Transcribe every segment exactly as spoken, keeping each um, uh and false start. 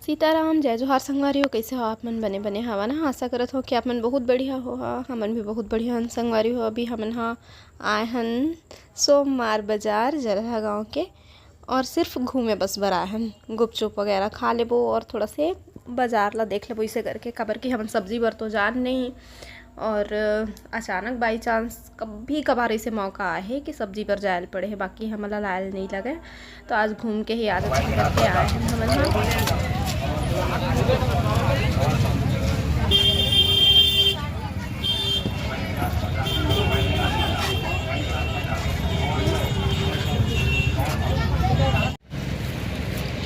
सीताराम, जय जोहार संगवारी हो। कइसे हो आप मन? बने बने हवा ना? आशा करत हो कि आप मन बहुत बढ़िया हो। हा, हमन भी बहुत बढ़िया हन संगवारी हो। अभी हमन हा आए हन सोमवार बाजार जलहा गांव के, और सिर्फ घूमे बस बर आए हन। गुपचुप वगैरह खा लेबो और थोड़ा से बाजार ला देख लेबो, इसे करके, काबर कि हमन सब्जी बर तो जान नहीं। और अचानक by chance कभी कभार ऐसे मौका आहे कि सब्जी बर जायल पड़े है, बाकी हमन ला लायल नहीं लगे। तो आज घूम के ही आदत करके आए हैं हमन ह।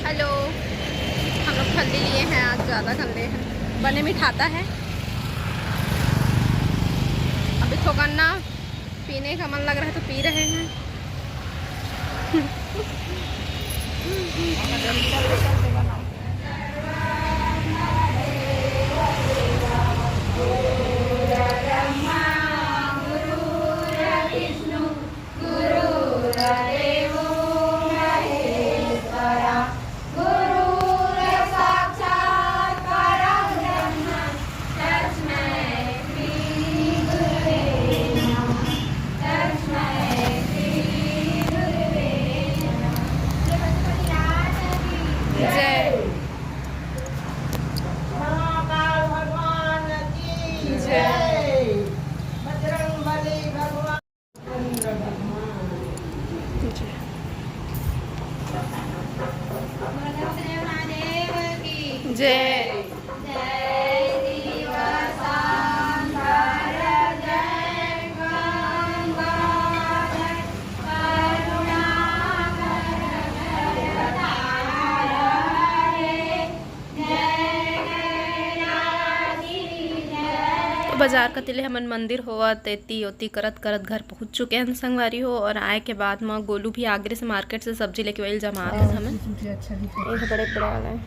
हेलो, हम लोग खल्ली लिए हैं, आज ज़्यादा खल्ली है, बने मिठाता है। अभी थोकन्ना पीने का मन लग रहा है तो पी रहे हैं। तो बाजार कति ले हमन मंदिर होवत एती ओती करत करत घर पहुँच चुके हन संगवारी हो। और आए के बाद म गोलू भी आगे से मार्केट से सब्जी लेके वही जमात हन हमन। ये तो बड़े बड़े वाला है।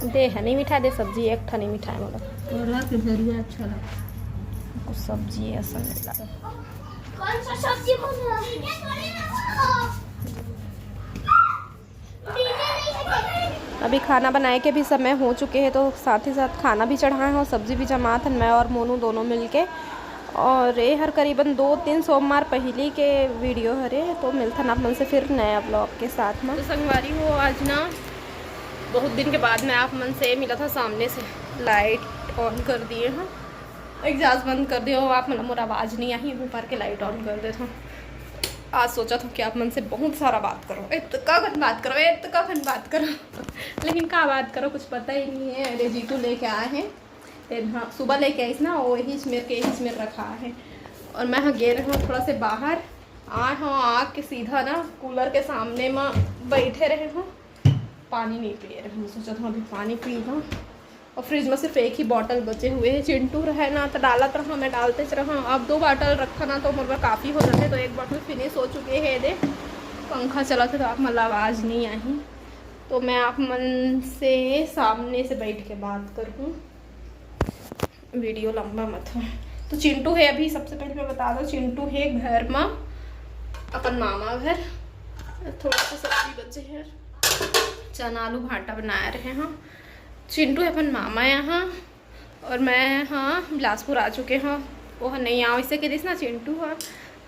दे है नहीं मिठाए, दे सब्जी एक ठा नहीं मिठाए मोला। कुछ सब्जी है ऐसा। अभी खाना बनाए के भी समय हो चुके हैं, तो साथ ही साथ खाना भी चढ़ाए हैं और सब्जी भी जमात हन, मैं और मोनू दोनों मिलके। और ये हर करीबन दो तीन सोमवार पहली के वीडियो हरे, तो मिलथन आप मन से फिर नया ब्लॉग के साथ में। तो संगवारी हो, आज ना बहुत दिन के बाद मैं आप मन से मिला था सामने से। लाइट ऑन कर दिए हैं, एग्जॉस्ट बंद कर दिए हो आप, मतलब मोर आवाज़ नहीं आही, ऊपर के लाइट ऑन कर देता हूँ। आज सोचा था कि आप मन से बहुत सारा बात करो, इतका खन बात करो, इतका खन बात करो, लेकिन का बात करो, कुछ पता ही नहीं है। अरे जीतू लेके आए हैं, फिर हाँ, सुबह लेके आइस ना, वो यही मेर के यही मेर रखा है। और मैं हाँ गे रहे हूँ थोड़ा से बाहर, आए हूँ आके सीधा ना कूलर के सामने में बैठे रहे हूँ, पानी नहीं पिए रहे हूँ। सोचा था अभी पानी पीना। और फ्रिज में सिर्फ एक ही बॉटल बचे हुए हैं। चिंटू रहे ना तो डालत रहा, मैं डालते रहा। अब दो बॉटल रखा ना तो मोर बर काफ़ी हो जाते, तो एक बॉटल फिनिश हो चुके है। दे पंखा चला था तो आप मन ला आवाज़ नहीं आही, तो मैं आप मन से सामने से बैठ के बात करूँ, वीडियो लंबा मत हो। तो चिंटू है अभी, सबसे पहले मैं बता दूँ, चिंटू है घर में अपन मामा घर। थोड़ा सा सब्जी बचे है, चना आलू भाटा बनाए रहे हैं। चिंटू है अपन मामा यहाँ और मैं हाँ बिलासपुर आ चुके हाँ। वो नहीं आओ इसे कह दिस ना चिंटू हाँ,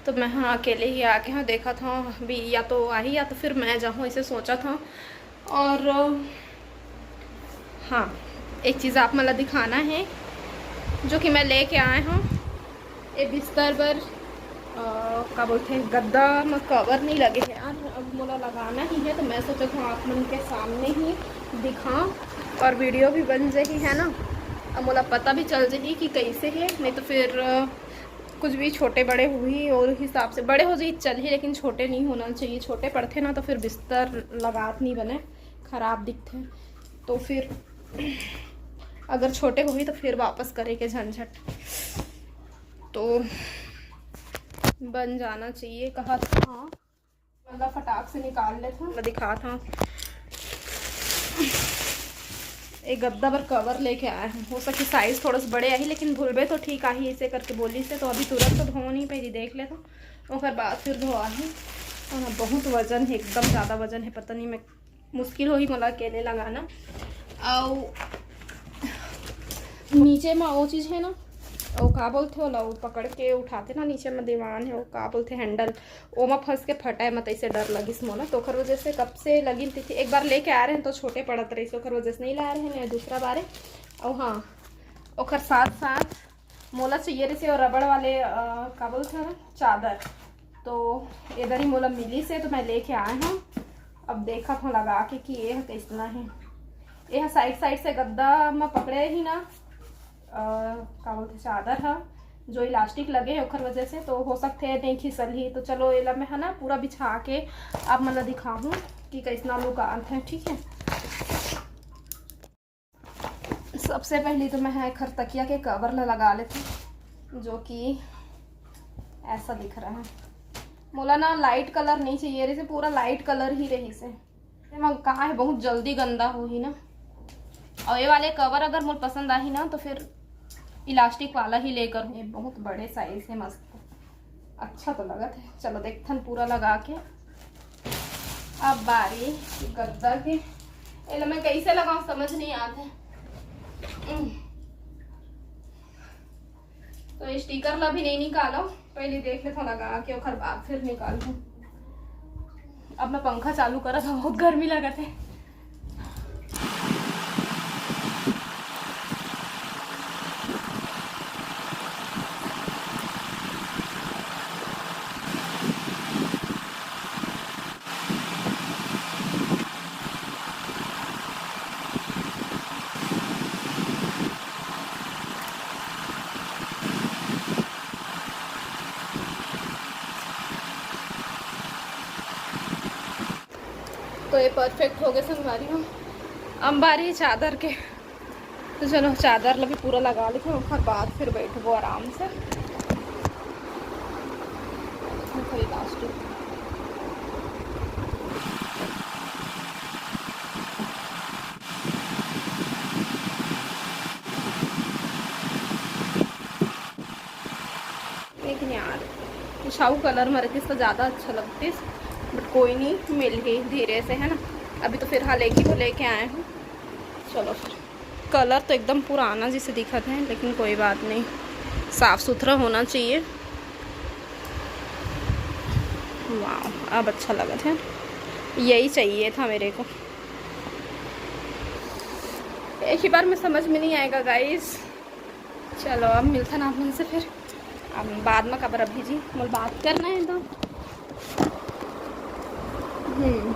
तो मैं हाँ अकेले ही आके हाँ देखा था अभी, या तो आही या तो फिर मैं जाऊँ, इसे सोचा था। और हाँ, एक चीज़ आप मन ला दिखाना है जो कि मैं लेके आए हूँ। ये बिस्तर बर अ, का बोलते हैं, गद्दा में कवर नहीं लगे है यार, अब मोला लगाना ही है, तो मैं सोचा था आप मन के सामने ही दिखाऊं और वीडियो भी बन जाही है ना। अब मोला पता भी चल जाही कि कैसे है, नहीं तो फिर अ, कुछ भी छोटे बड़े हुई और हिसाब से बड़े हो जाही चलही, लेकिन छोटे नहीं होना चाहिए। छोटे पड़ते ना तो फिर बिस्तर लगात नहीं बने, खराब दिखते। तो फिर अगर छोटे होही तो फिर वापस करे के झंझट, तो बन जाना चाहिए। कहा था हाँ, मतलब फटाक से निकाल लेता, मैं दिखा था। एक गद्दा बर कवर लेके आए हैं, हो सके साइज थोड़ा सा बड़े आही, लेकिन भूलबे तो ठीक आही, ऐसे करके बोली से। तो अभी तुरंत तो धो नहीं पाई, देख लेता, ओकर बाद फिर धोआ है। और बहुत वजन है, एकदम ज़्यादा वजन है, पता नहीं मैं मुश्किल होही मोला अकेले लगाना। अउ नीचे म वो चीज हे ना, वो का बोलथे ओला, वो पकड़ के उठाथे ना, नीचे म दीवान हे, वो का बोलथे, हैंडल, ओमा फंस के फटाए मत, ऐसे डर लगिस मोला। तो ओकर वजह से कब से लगिन तिथि, एक बार लेके आ रहे हैं तो छोटे पड़त रहिस, ओकर वजह से नहीं ला रहे हैं दूसरा बारे। अउ हाँ, ओकर साथ साथ मोला चाहिए रहिसे वो रबड़ वाले, अ, का बोलथे ओला, चादर। तो इधर ही मोला मिलिसे, तो मैं लेके आए हूँ। अब देखत हूँ लगा के कि ये ह कैसना है। ये ह साइड साइड से गद्दा म पकड़े ही ना, अ, का बोलथे, चादर ह, जो इलास्टिक लगे है ओकर वजह से, तो हो सकथे नहीं खिसलही। तो चलो एला मैं ह ना पूरा बिछा के आप मन ला दिखाहूँ कि कैसना लुक आत है, ठीक है। सबसे पहले तो मैं ह एखर तकिया के कवर ला लगा लेती, जो कि ऐसा दिख रहा है। मोला ना लाइट कलर नहीं चाहिए रहिसे, पूरा लाइट कलर ही रहिसे। एमा का है, बहुत जल्दी गंदा होही ना। और ये वाले कवर अगर मोर पसंद आही ना, तो फिर इलास्टिक वाला ही लेकर हूँ। ये बहुत बड़े साइज है, मस्त, अच्छा तो लगत है। चलो देखथन पूरा लगा के। अब बारी गद्दा के, एला मैं कैसे लगाऊं, समझ नहीं आत है। उम। तो ये स्टिकर ला भी नहीं निकालो, पहले देख लेथों लगा के, ओकर बाद फिर निकालहूँ। अब मैं पंखा चालू करत हूँ, बहुत गर्मी लगत है। तो ये परफेक्ट हो गए संगवारी हो अंबारी चादर के। तो चलो, चादर ला भी पूरा लगा लेथों, ओकर बाद फिर बैठबो आराम से। फिर इलास्टिक। लेकिन यार, कुछ अउ कलर में रहतीस तो ज़्यादा अच्छा लगतीस, बट कोई नहीं, मिलही धीरे से, है ना। अभी तो फिलहाल एक ही को लेके आए हूँ। चलो फिर, कलर तो एकदम पुराना जैसे दिखत है, लेकिन कोई बात नहीं, साफ सुथरा होना चाहिए। वाह, अब अच्छा लगत है, यही चाहिए था मेरे को। एक ही बार में समझ में नहीं आएगा गाइस। चलो, अब मिलथन आप मन से फिर, अब बाद में, काबर अभी जी मोला बात करना है तो। हम्म,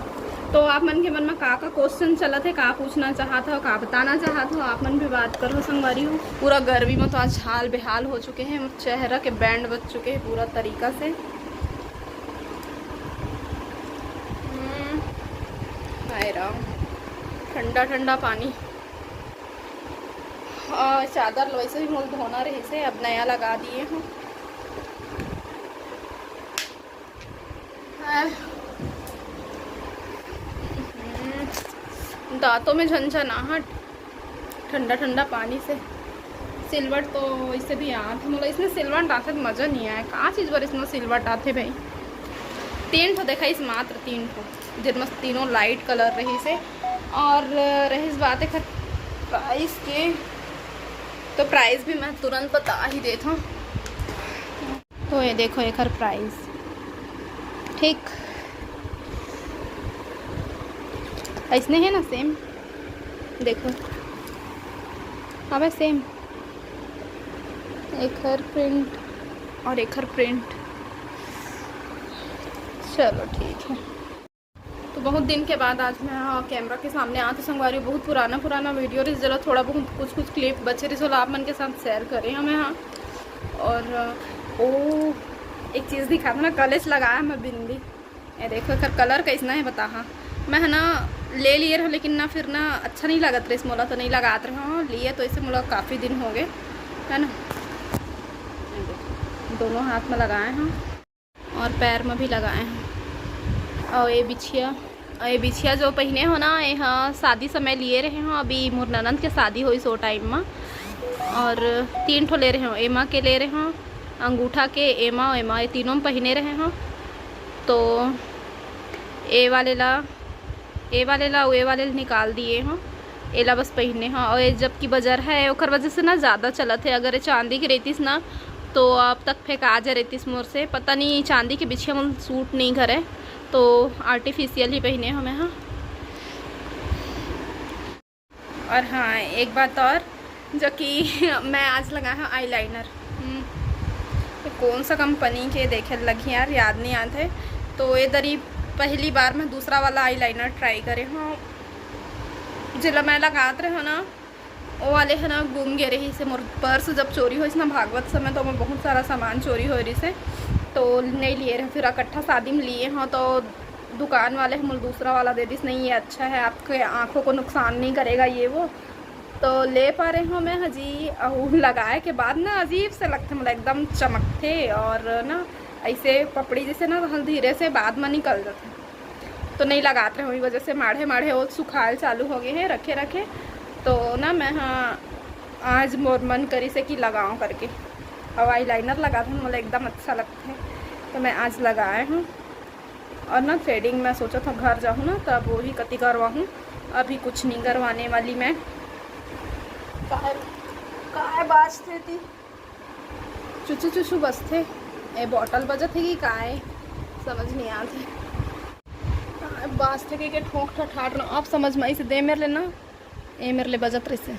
तो आप मन के मन में का का क्वेश्चन चलत है, का पूछना चाहत हो, का बताना चाहत हो, आप मन भी बात करो संगवारी हो। पूरा गर्मी में तो आज हाल बेहाल हो चुके हैं, चेहरा के बैंड बज चुके हैं पूरा तरीका से। हम्म, हाय राम, ठंडा ठंडा पानी। और चादर ला वैसे भी मोला धोना रहिसे, अब नया लगा दिए हूँ। हम्म, दांतों में झनझनाहट, ठंडा ठंडा पानी से। सिलवट तो इससे भी आत है, मतलब इसमें सिलवट आथे तो मज़ा नहीं आए। का चीज़ बर इसमें सिलवट आथे भाई? तीन ठो देखाइस, मात्र तीन ठो, जिनमें तीनों लाइट कलर रहिसे। और रहिस बात एकर प्राइस के, तो प्राइस भी मैं तुरंत बता ही देत हूँ। तो ये देखो एकर प्राइस, ठीक ऐसने है ना, सेम। देखो, हवे सेम एकर प्रिंट और एकर प्रिंट। चलो ठीक है। तो बहुत दिन के बाद आज मैं, हाँ, कैमरा के सामने आत हूँ संगवारी। बहुत पुराना पुराना वीडियो रहिस, जेला थोड़ा बहुत कुछ कुछ क्लिप बचे रहिस, ओला आप मन के साथ शेयर करे हूँ मैं, हाँ। और ओ, एक चीज़ दिखात हूँ ना, कलेज लगाए हंव मैं बिंदी। ये देखो, एकर कलर कैसना है बताहा। मैं ह ना ले लिए रहूँ, लेकिन ना फिर ना अच्छा नहीं लगत रहिस मोला, तो नहीं लगात रहूँ। लिए तो इसे मोला काफ़ी दिन हो गए, है ना। ये देखो, दोनों हाथ में लगाए हंव। और पैर में भी लगाए हंव। और ये बिछिया, और ये बिछिया जो पहिने हंव ना, ये ह शादी समय लिए रहे हंव, अभी मोर ननंद के शादी होइस ओ टाइम में। और तीन ठो ले रहे हंव, एमा के ले रहे हंव, अंगूठा के, एमा, एमा, ये तीनों में पहिने रहे हंव। तो ये वाले ला ए वाले ला अउ ए वाले ला निकाल दिए हव। एला बस पहिने हव, अउ ए जबकि बजरहा हे, ओकर वजह से ना ज़्यादा चलत हे। अगर ए चांदी के रहितिस ना, तो अब तक फेंका जा रहितिस मोर से। पता नहीं, चांदी के बिछिया मन सूट नहीं करे, तो आर्टिफिशियल ही पहिने हव मैं हा। और हाँ, एक बात और, जो कि मैं आज लगाए हव eyeliner। हम्म, तो कौन सा कंपनी के देखे लगही यार, याद नहीं आत हे। तो ए दरी पहली बार मैं दूसरा वाला eyeliner try करे हव, जेला मैं लगात रहे हव ना, ओ वाले ह ना गुम गे रहिस हे। मोर पर्स जब चोरी होइस ना भागवत समय, तो ओमा बहुत सारा सामान चोरी होए रहिस हे, तो नहीं लिए रहे। फिर इकट्ठा शादी में लिए हव, तो दुकान वाले ह मोला दूसरा वाला दे दिस, "नहीं, ये अच्छा है, आपके आँखों को नुकसान नहीं करेगा," ये वो। तो ले पा रहे हव मैं ह जी, अउ लगाए के बाद ना अजीब से लगथे मोला, एकदम चमकथे और ना ऐसे पपड़ी जैसे ना धीरे से बाद में निकल जाथे। तो नहीं लगात रहे हव, ओही वजह से माढ़े माढ़े वो सुखायल चालू हो गे हे रखे रखे। तो ना मैं हा आज मोर मन करिस हे कि लगाओं करके, अउ eyeliner लगाथन, मोला एकदम अच्छा लगथे, तो मैं आज लगाए हव। और ना threading मैं सोचत हव घर जाहूँ ना, तब वही कति करवाहूँ, अभी कुछ नहीं करवाने वाली मैं। काय, काय बाजथे ती? चुचू चुचू बजथे। ए, bottle बजत हे कि काय, समझ नहीं आत हे। काय बाजथे के, के ठोंक ठठाट ना, अब समझ में आइस हे। दे मेर ले ना, ए मेर ले बजत रहिस हे,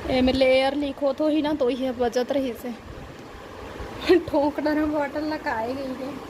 ए मेर ले air leak होत होही ना, तो ये बजत रहिस हे। ठोंक डर bottle ला काय गई हे।